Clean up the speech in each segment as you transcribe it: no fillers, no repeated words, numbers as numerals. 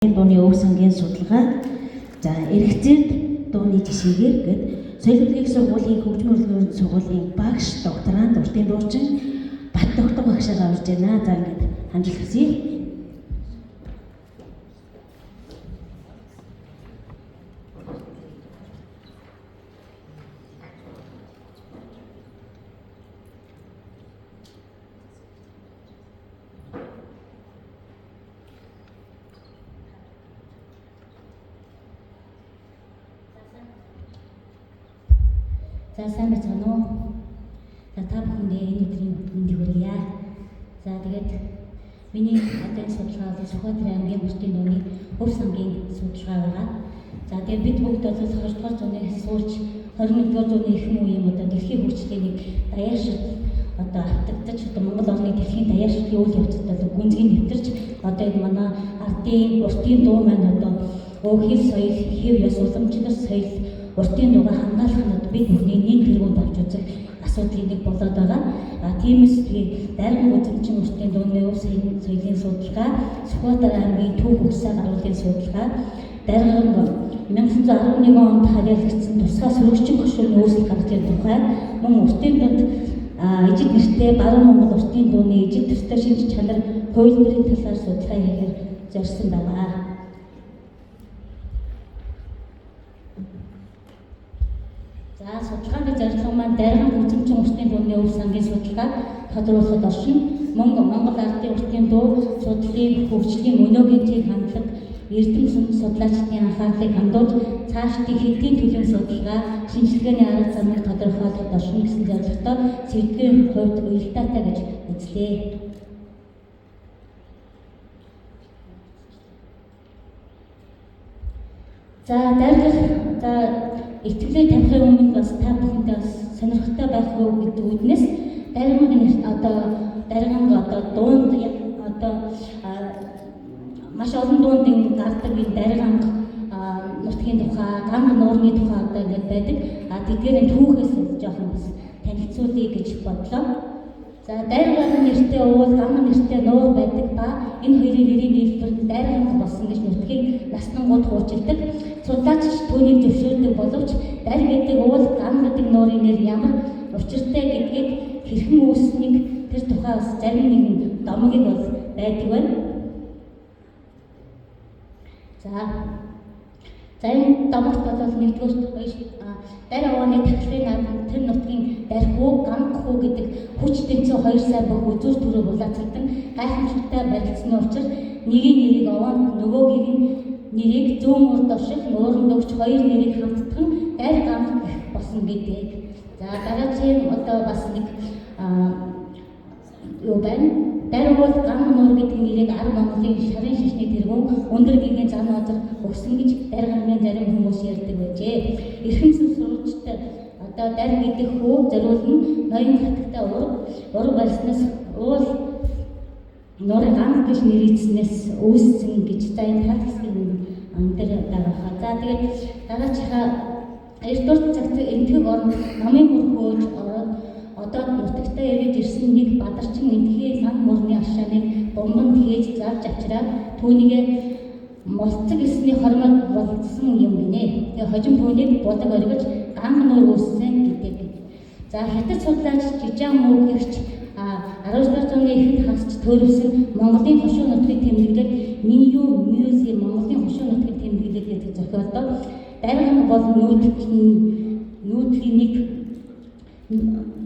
Дууны өв сангийн судалгаа, за эргэцэрд дууны жишээгээр гээд соёл урлагийн сургуулийн хөгжмийн урлагийн сургуулийн багш, докторант, уртын дуучин Бат Тогтог багшаар орж байна. За ингээд хамжилт хүсье. За сайн байцгаана уу? За та бүхэндээ энэ өдрийн мэндийг хүргье. За тэгээд миний одоо энэ судалгаа бол Сүхбаатар аймгийн уртын дууны өв сангийн судалгаа байгаа. За тэгээд бид бүгд бол 20 дугаар зууны сүүлч 21 дугаар зууны эрхэм үеийн одоо дэлхийн хөгжлийн нэг даяаршил одоо автагдаж одоо Монгол орны дэлхийн даяаршлын үйл явцад бол гүнзгий нэвтэрч одоо энэ манай ардын уртын дуу маань одоо хэв соёл, хэв ёс, уламжлал соёл уртын дууга хамгаалах нь бид бүхний нэн тэргуунд авч үзэх асуудлын нэг болоод байгаа. А тиймээс дайрган үзэмжин уртын дууны өв соёлын судалгаа, Сүхбаатар аймгийн түүх угсаа гаруулын судалгаа, дайрган 1911 онд харьяалагдсан тусгай сөрөгчин хошууны үүсэл гаргалын тухай мөн уртын дунд ижид нэртэй баруун Монгол уртын дууны ижид төстэй шинж чанар хувилбарын талаар судалгаа хийхээр зорьсон байгаа. За судалгааны зорилго маань дайрган үзэмжин уртын дууны өв сангийн судалгааг тодруулахад оршин мөн Монгол ардын уртын дуу судлалын хөгжлийн өнөөгийн чиг хандлага эрдэм судлаачдын анхаарлыг хандуулж цаашдын хэдийн төлөвийн судалгаа шинжилгээний арга замыг тодорхойлоход оршино гэсэн зорилготой сэдвийн хувьд уялдаатай гэж үзлээ. За дайргах за итгэлээ тавихын өмнө бас та бүхэндээ бас сонирхолтой байх уу гэдэг үүднээс дайрган одоо дайрган одоо дуунд одоо маш олон дуунд энэ гардаг энэ дайрган нутгийн тухай, ганг нуурны тухай одоо ингэж байдаг. А тэдгээрийн түүхээс жоохон бас танилцуулъя гэж бодлоо. За дайрган нэртэй уул, ганг нэртэй нуур байдаг ба энэ хоёрын нэрийн нийлбэр нь дайрганг болсон гэж нутгийн наснангууд хуучилдаг. Судлаач түүнийг зөвшөөрдөг боловч дайр гэдэг уул, ганг гэдэг нуурын нэр ямар учиртай гэдгийг хэрхэн үүссэнийг тэр тухай бас зарим нэгэн домгийг бол байдаг байна. За энэ домогт бол нэгдүгээр хоёр дарь овооны тахилгын наадам тэр нутгийн дарь хүү, ганг хүү гэдэг хүч тэнцүү хоёр сайн бүх үзүүр төрөө булаацалдан гайхамшигтай барилцсаны учир нэгийн нэрийг овоонд нөгөөгийг нь нэрийг зүүн урд орших нууранд өгч хоёр нэрийг хамттан дарь ганг гэх болсон гэдэг. За дараагийн одоо бас нэг юу байна? Дарь уул ганг нуур гэдэг нэрийг арга Монголын шарын шашны тэргүүн өндөр гэгийн зан озер өгсөн гэж дарь гангийн зарим хүмүүс ярьдаг байжээ. Эрхэмсэн сурагчтай одоо дарь гэдэг хүү зориулна ноён хатагтай ураг барьснаас уул нуурыг ганг гэж нэрийдснээс үүссэн гэж за энэ тал хэсгийг энэ дээр байгаа. За тэгээд дараачихаа 9-р цагт энтгэг орон намын мөр хөөж ороод одоо нутагтаа эргэж ирсэн нэг бадарчин энтхийн лан мөрний ашааныг бомбонд хийж зарж авчираад түүнийгээ молцог эсний хормод болцсон юм гинэ. Тэгээ хожим түүнийг будаг оргиж ганг нуур үүссэн гэдэг. За хятад судлаач Жижан муу гэгч 19 дугаар зууны эхэнд хагасч төөрөвсөн Монголын хошуу нутгийн тэмдэглэл Минью Мюзи Монголын хошуу нутгийн тэмдэглэл гэдэг зохиолдоо дарган бол нүүдлийн нэг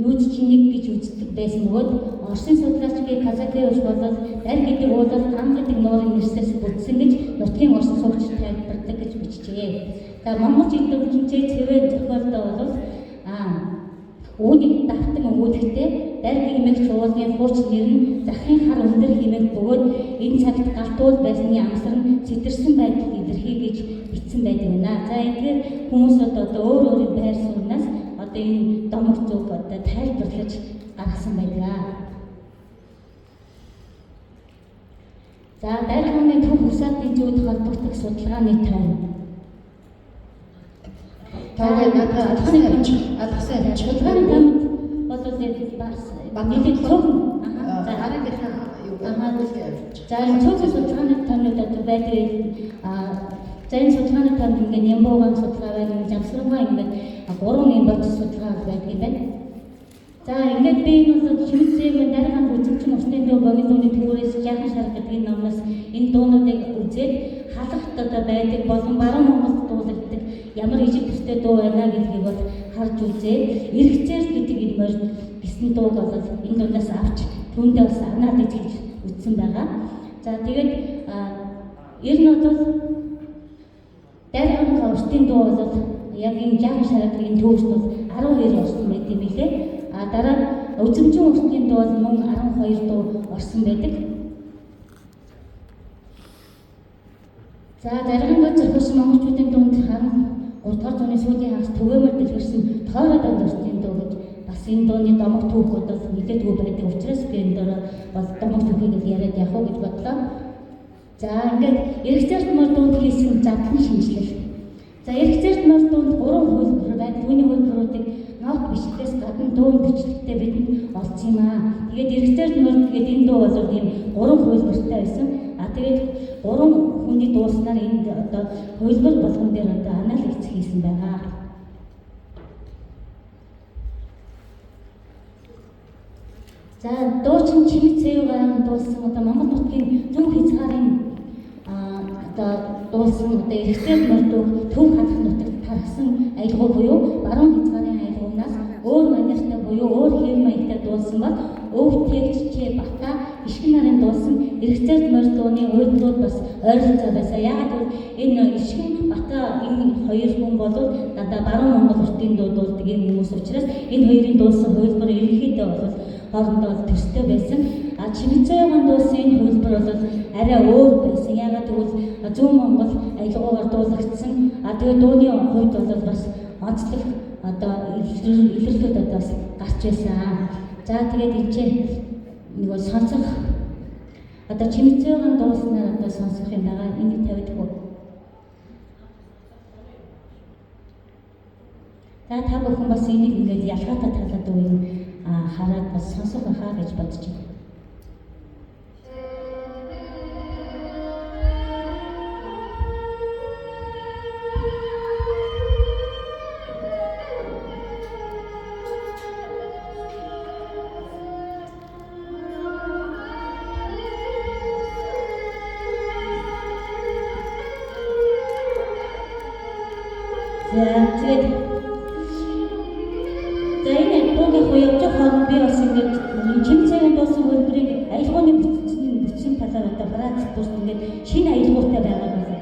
нүүдчин нэг гэж үздэг байсан бөгөөд Оросын судлаач Г. Казакевич болол дарь гэдэг уулал ган гэдэг нуурын нэрсээс бүтсэн гэж нутгийн орсон суугч тайлбарладаг гэж бичжээ. За Монгол жигдэмжинчээ цэвэн зохиолдоо бол үүнийг давтан өгүүлэхдээ дарь гэмэх чуулгын хууч нэр нь захын хар өндөр хэмээх бөгөөд энэ цагт галтуул байсны амсар нь сэтэрсэн байдал илэрхий гэж бичсэн байдаг байна. За эдгээр хүмүүсүүд одоо өөр өөрийн байр сууриас одоо энэ домог зүг одоо тайлбарлаж гаргасан байдаг. За дарганы төв усаатын зүйд холбогдох судалгааны тойм. Таагаа надад алгасан авчих. Алгасан авчих. Судалгааны тоймд бол бас нэлээд цөөхөн. За дараагийнхаа юу Хуулийг авчих. За энэ цөөхөн судалгааны томнууд одоо байдаг. За энэ судалгааны томд ингээд Нямбуугаан судалгаа байна, Жамсрангаа ингээд гурван юм бодис судалгаа байдаг юм байна. За ингээд би энэ бол Чимэцэгийн дараагийн үзэгчин усны дуу богино дууны төвөрөөс жаахан шарга гэдэг энэ номноос энэ дуунуудыг үзээд халахт одоо байдаг болон баруун Монголд дуулагддаг ямар ижил төстэй дуу байна гэдгийг бол харж үзээд эргэцээр гэдэг энэ морь гэсэн дууг бол энэ дундаас авч түүндээ бас анализ хийж үзсэн байгаа. За тэгээд ер нь бол дараагийн уртын дуу бол яг энэ жаахан шарга энэ төвөрт бол 12 орсон байт юм билээ. А дараа нь үзэмжин уртын дуу бол мөн 12 дуу орсон байдаг. За дараагийн зохиосон монголчуудын дунд 13 дугаар зууны сүүлийн хагас түгээмэл дэлгэрсэн Тойроо донд уртын дуу гэж бас энэ дууны домог түүх бол нэлээдгүй байдаг учраас би энэ дээр бол домог түүхийг л яриад явах уу гэж бодлоо. За ингээд эргэцээрт мөр дуунд хийсэн задлан шинжилэл. За эргэцээрт мөр дуунд 3 хувилбар байна. Түүний хувилбаруудыг нот бичлэгээс гадна дуун бичлэгтээ бидэнд олцсон юм аа. Тэгээд эргэцээрт мөр тэгээд энэ дуу бол ийм 3 хувилбартай байсан. А тэгээд 3 хүний дууснаар энд одоо хувилбар болгон дээр одоо анализ хийсэн байгаа. За дуучин Чимэцэвгаан дуулсан одоо Монгол нутгийн зүүн хязгаарын одоо дуулсан одоо эргэцээр мордууг төв хадах нутагт тархсан аялгау буюу баруун хязгаарын аялгуунаас өөр манертай буюу өөр хэв маягтай дуулсан бол өв тэгч чэ бата ишгэн нарын дуулсан эргэцээр мордууны уйлдрууд бас ойролцоо байсан. Яагаад гэвэл энэ ишгэн бата энэ хоёр хүн бол дандаа баруун Монгол уртын дуу дуулдаг юм хүмүүс учраас энэ хоёрын дуулсан хувилбар ерөнхийдөө бол хоорондоо бол төстэй байсан. А Чимэцээгон дуулсан энэ хувилбар бол арай өөр байсан. Яагаад гэвэл зүүн Монгол аялгаугаар дуулагдсан. А тэгээд дууны хувьд бол бас онцлог одоо илэрлүүд одоо бас гарч байсан. За тэгээд энэ чинь нөгөө сонсох одоо Чимэцээгон дуулснаар одоо сонсох юм байгаа. Энийг тавьдаг уу? За та бүхэн бас энийг ингээд ялгаатай талаад үе хараад бас сонсох байхаа гэж бодож байна. За тэгээд за энэ дуугийн хуу явж байгаа хооронд би бас ингээд Чимэцэгийн дуусан хөлбөрийг аялгауны бүтцийн талаар одоо Франц бүрт ингээд шинэ аялгаутай байгааг бол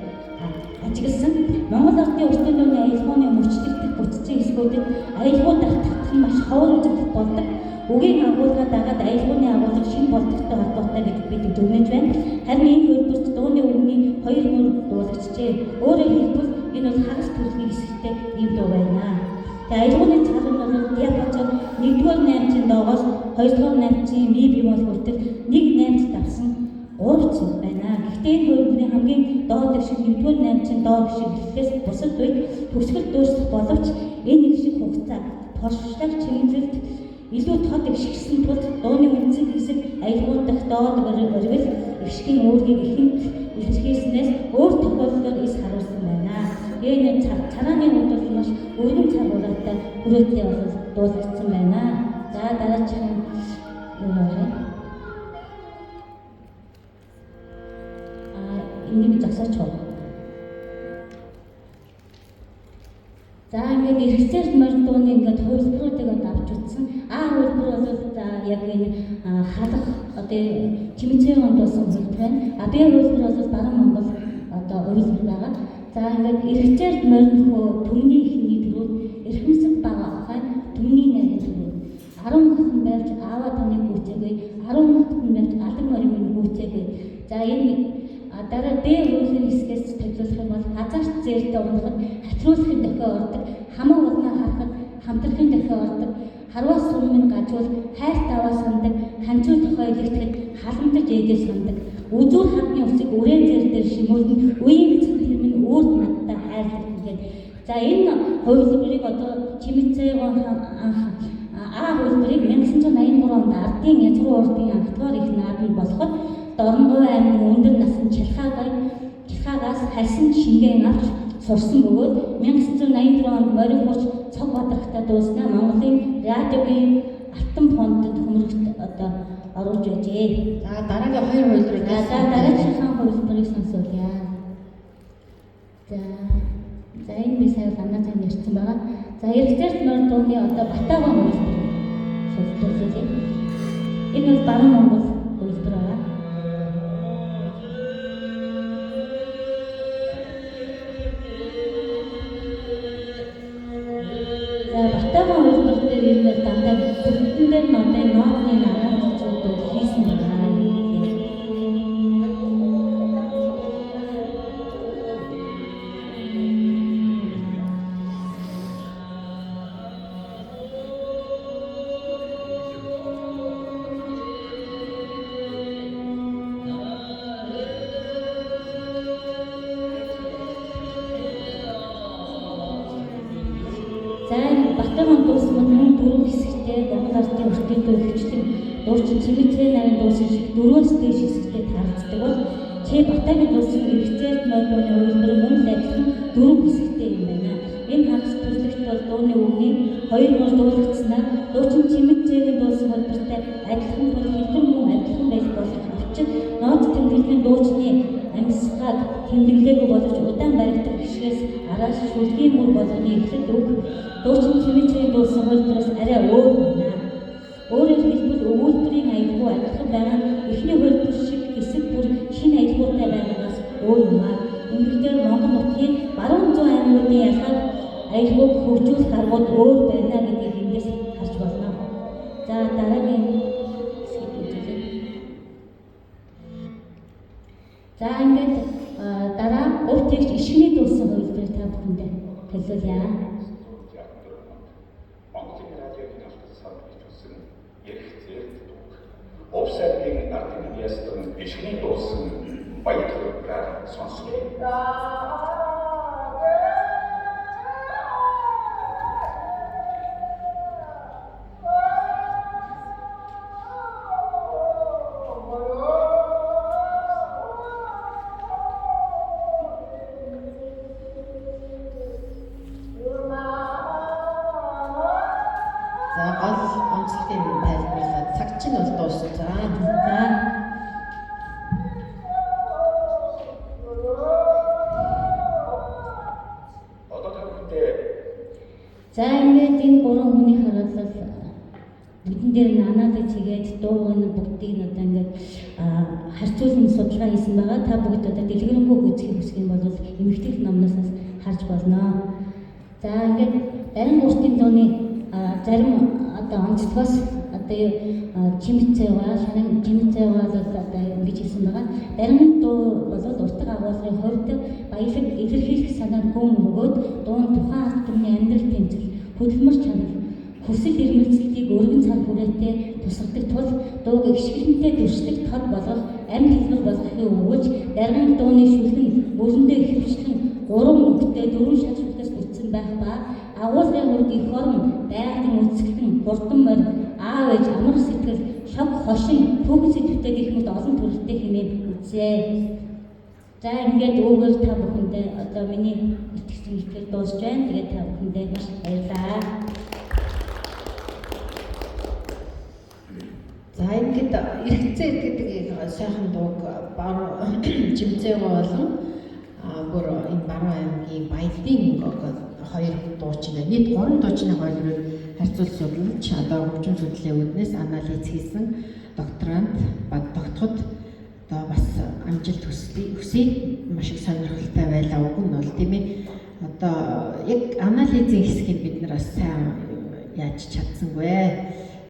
ажигласан. Монгол ардын уртын дууны аялгауны мөчлөгдөх бүтцийн хэсгүүдэд аялгау давтагдах нь маш ховор үзэгдэх болдог. Үгийн агуулга дагаад аялгауны агуулга шинэ болдогтой холбоотой гэж бид дүгнэж байна. Харин энэ хөлбөрт дууны үгний хоёр мөр дуулагдчихжээ. Өөрөөр хэлбэл энэ бол хагас төрлийн хэсэгтэй ийм дуу байна. Тэгээ аялгауны цар нь бол диапазон 1-р 8-ын доогоос 2-р 8-ын ми бемол хүртэл 1-8-д давсан 3 цэг байна. Гэхдээ энэ хувилбарын хамгийн доод шиг 1-р 8-ын доо шиг эхлэлээс бусад үед төгсгөл дуусах боловч энэ нэг шиг хугацаа туршлага чимэглэлд илүү тод эгшигсэн тул дууны үндсэн хэсэг аялгау дахь доод оргил эгшгийн үүргийг ихэнх илэрхийлснээс өөр тохиолдлоор ис харуулсан байна. Энэ царааны хувьд бол маш өргөн цар хураатай хүрээтэй бол дуулагдсан байна. За дараачих нь юу вэ? Энийг зогсооч уу? За ингээд эргэцээр морь дууны ингээд хувилбаруудыг одоо авч үзсэн. А хувилбар бол за яг энэ халах одоо Чимэцэгийн онд дуусан хувилбар байна. А Б хувилбар бол баруун Монгол одоо хувилбар байгаа. За ингээд эргэцээр моринхөө түмний эхний төрүүд эрхэмсэг бага ахай түмний найрын төрүүд 10 нотон барьж аава таны гүйцээгүй 10 нотон барьж алан морин минь гүйцээгүй. За энэ дараа Б хуулийн хэсгээс төлөвлөх юм бол газарт зээртэй унахад хатруулахын дохио ордог, хамаа улнаа харахад хамтрахын дохио ордог, харвас сум минь гажуул хайр таваа сандаг, ханчуу дохио илэгдэхэд халамтаж ээдээ сандаг, үзүүр хадны усыг үрээн зээр дээр шимүүлнэ, үеийн эцэг хэрмэн үүрд надтай хайрлах гэдэг. За энэ хувилбарыг одоо Чимэцээгон анх А хувилбарыг 1983 онд ардын язгуу урдын анхдгаар их наадам болоход Дорногов аймгийн өндөр насны Чалхаагаас хальсан шингэн авч сурсан бөгөөд 1984 онд морин хурц цог бадрахтай дууснаа Монголын радиогийн алтан фондод хөмрөгт одоо оруулж байжээ. За, дараагийн хоёр хувилбарыг За, дараагийнхаа хувилбарыг сонсоолъя. За, энэ би сая дандаа зэн ярьсан байгаа. За, эргэцэрт морь дууны одоо Батагон хувилбар судалжуулъя. Энэ бол баруун Монгол хувилбар байгаа. За, Батагон хувилбар дээр ер нь дандаа бүгдэн дээр нь одоо энэ нотны анаалцууд хийсэн байгаа. За, энэ Батагон дуусан мөн дөрвөн хэсэгтэй Монгол ардын өртөндөө ихэвчлэн дуучин Чимэцээ нарын дуусан шиг дөрвөөс дээш хэсэгтэй таалцдаг бол Че Батагийн дуусан эргэцээр морь дууны хувилбар мөн л адилхан дөрвөн хэсэгтэй юм байна. Энэ хагас төрлөгт бол дууны үгний хоёр мөр дуулагдсанаар дуучин Чимэцээгийн дуусан хувилбартай адилхан тул хэлбэр мөн адилхан байж болох авчин нот тэмдэглэлийн дуучны амьсгааг тэмдэглээгүй боловч удаан баригдах хишгээс араас шүлгийн мөр болгоны эхлэл үг дуучин Чимэцээгийн дуусан хувилбараас арай өөр байна. Өөрөөр хэлбэл, өгүүлбэрийн аялгау адилхан байгаа нь эхний хувилбар шиг хэсэг бүр шинэ аялгаутай байгаагаас өөр юм аа. Ингэхдээ Монгол нутгийн баруун зүүн аймагуудын ялгааг аялгауг хөгжүүлэх аргууд өөр байна гэдгийг эндээс харж болно. За, дараагийн хэсгийг үзүүлье. За, ингээд дараа өв тэгш ишгний дуусан хувилбарыг та бүхэндээ төлөөлье. Монголын радиогийн алтан санд бичүүлсэн эргэцээр дууг. Увс аймгийн ардын ястан ишгний дуусан баяр хувилбараар сонсгоё. За, гол онцлогийг нь тайлбарлаад цаг чинь бол дууссан. За. Одоо та бүхэндээ За, ингээд энэ гурван хүний харуулал бүгдэн дээр нь анализ хийгээд дууг нь бүгдийг нь одоо ингээд харьцуулан судалгаа хийсэн байгаа. Та бүгд одоо дэлгэрэнгүй үзэхийг хүсэх юм бол эмэгтэйх номноос харж болно. За, ингээд дарин гуртын дууны зарим одоо онцлогоос одоо Чимэцээгаа шанан Чимэцээгаа бол одоо ингэж хэлсэн байгаа. Дарин дуу бол уртаг агуулгын хувьд баялаг илэрхийлэх санааг гүн өгөөд дуун тухайн ард түмний амьдрал тэмцэл, хөдөлмөр чанар, хүсэл эрмэлзэлтийг өргөн цар хүрээтэй тусгадаг тул дууг эгшгэлэнтэй дүрслэх тод болгох, амьд хэлбэр болгохыг өгөөж даргын дууны шүлгэн мөрөндөө ихэвчлэн гурван мөнгөтэй дөрвөн шат шүлгээс бүтсэн байх ба агуулгын хувьд эх орон, байгалийн үзэсгэлэн, хурдан морь, аав ээж, амар сэтгэл, шог, хошин, түүхэн сэдвтэй гэх мэт олон төрөлтэй хэмээн үзье. За, ингээд үүгээр та бүхэндээ одоо миний итгэсэн итгэл дуусч байна. Тэгээд та бүхэндээ маш баярлалаа. За, ингээд эргэцээ гэдэг сайхан дууг баруун Чимцээгөө болон бүр энэ баруун аймгийн Баялын хоёр дуучин, нийт гурван дуучны хувилбарыг харьцуул судалж одоо хөгжим судлалын үүднээс анализ хийсэн докторант ба тогтоход одоо бас амжилт хүсье. Маш их сонирхолтой байлаа, уг нь бол, тийм ээ. Одоо яг анализын хэсгийг бид нар бас сайн яаж чадсангүй.